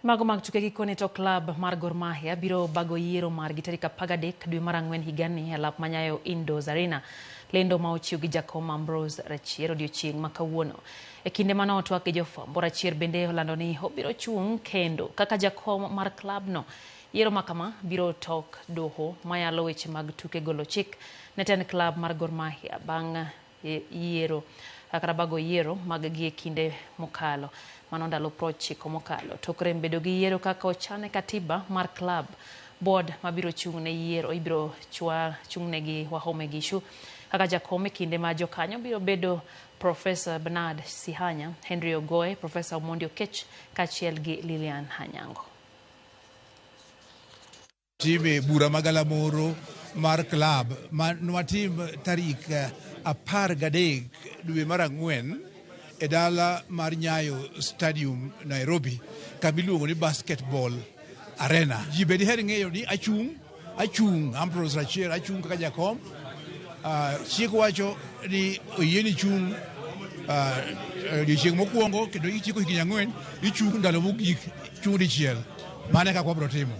Mago mag tuke gikone to klab mar Gor Mahia biro bago yiero margi tarik 13 dwe mar ang'wen higani e lap Manyayo Indoors Arena. Lendo ma ochiw gi jakom Ambrose Rachier odiochieng' ma kawuono. E kinde mane otwak gi jofwambo, Rachier bende olando ni obiro chung' kendo kaka jakom mar klabno. Yiero ma kama biro tok doho mayalo weche mag tuke golo chik ne tend klab mar Gor Mahia bang' yiero kata bago yiero mag gi e kinde mokalo. Mano ndalo 90 mokalo. Tok rem bedo gi yiero kaka ochan e katiba mar klab. Board mabiro chung' ne yiero ibiro chung'ne gi Wahome Gishu kaka jakom e kinde ma jokanyo biro bedo Professor Bernard Sihanya, Henry Ogoe, Professor Omondi Okech kaachiel gi Lilian Anyango. Time bura magalamoro mar klab ma nwatim tarik 13 dwe mar ang'wen e dala mar Nyayo Stadium, Nairobi, kama iluongo ni Basketball Arena. Ji be diher ng'eyo ni achung' Ambrose Rachier achung' kaka jakom. Chik wacho ni oyieni chung' odiochieng' mokwongo kendo ichiko higni 4 ichung' ndalo mogik chung' dichiel. Mano e kaka wabiro timo.